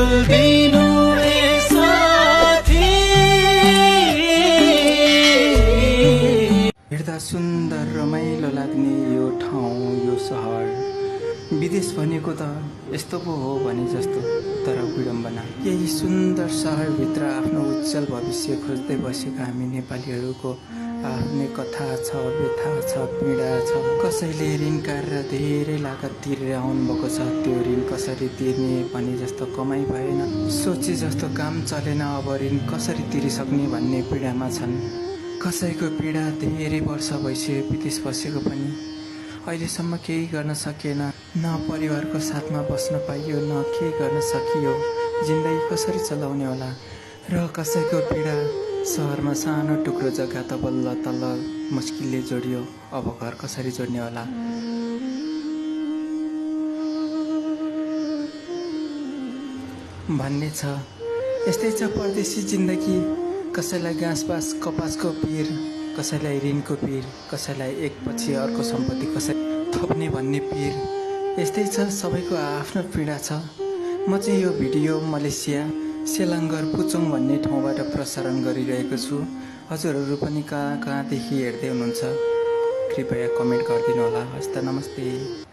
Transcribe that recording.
भुल्दिनु ए साथी। हेर्दा सुन्दर रमाइलो लाग्ने यो ठाउँ यो सहर, विदेश भनेको त यस्तो पो हो भने जस्तो, तर विडम्बना। यही सुन्दर सहरभित्र आफ्नो उज्जवल भविष्य खोज्दै बसेका हामी नेपालीहरूको आफ्नै कथा छ, व्यथा छ, पीडा छ। कसैले ऋण काटेर धेरै लागत तिरेर आउनुभएको छ, त्यो ऋण कसरी तिर्ने भने जस्तो कमाइ भएन, सोचे जस्तो काम चलेन, अब ऋण कसरी तिरिसक्ने भन्ने पीडामा छन्। कसैको पीडा धेरै वर्ष भइसक्यो विदेश बसेको पनि अहिलेसम्म केही गर्न सकेन, न परिवारको साथमा बस्न पाइयो, न केही गर्न सकियो, जिन्दगी कसरी चलाउने होला। र कसैको पीडा सहरमा सानो टुक्रो जग्गा त बल्ल तल्ल मुस्किलले जोडियो, अब घर कसरी जोड्ने होला। भन्ने छ। यस्तै छ परदेशी जिन्दगी। कसैलाई घाँसबास कपासको पिर, कसैलाई ऋणको पिर, कसैलाई एकपछि अर्को सम्पत्ति कसरी थप्ने भन्ने पिर। यस्तै छ, सबैको आफ्नो पीडा छ। म चाहिँ यो भिडियो मलेसिया सेलाङ्गर पुचोङ भन्ने ठाउँबाट प्रसारण गरिरहेको छु। हजुरहरू पनि कहाँदेखि हेर्दै हुनुहुन्छ कृपया कमेन्ट गरिदिनु होला। हस्त नमस्ते।